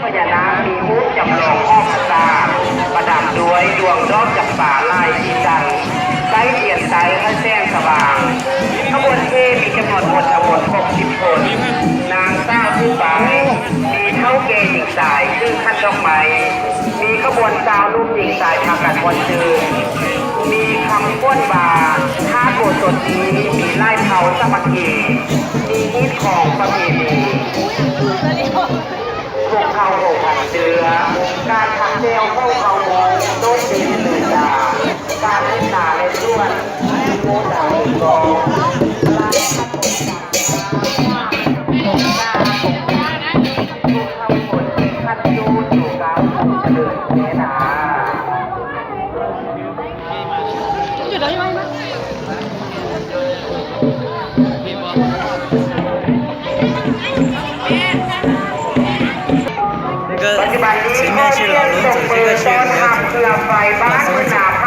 ພະຍານາກມີຮູບຈຳລອງຮອບພະສາດ ປະດັບດ້ວຍດວງດອກຈຳປາຫຼາຍສີສັນ ໃຊ້ທຽນໃຕ້ໃຫ້ແສງສະຫວ່າງ. ຂະບວນເພມີຈຳນວນໝົດທັງໝົດຫົກສິບຄົນ. ນາງສາວຖືປ້າຍ ມີເຖົ້າແກ່ຍິງຊາຍຖືຂັນດອກໄມ້ ມີຂະບວນຊາວໜຸ່ມຍິງຊາຍພາກັນມ່ວນຊື່ນ. ມີຄຳຂວັນວ່າ ທາດໂບສົດນີ້ມີຫຼາຍເຜົ່າສາມັກຄີ ມີຮີດຄອງປະເພນີ. ພວກເຂົາໂຮພັນເຊື້ອ ການທຳແຈ່ວເຂົ້າເຂົ້າໂມງໂດດເດັ່ນເລີຍກາ ການເຮັດນາເຮັດສວນ ມີໂມດາເປັນກອງ ລາຍຮັກໂມກາ ພວກເຂົາຄົນທີ່ຂັດຢູ່ຢູ່ກາງເດີນແມ່ນາ. 那个前面是老轮子，这个是牛子，老孙子。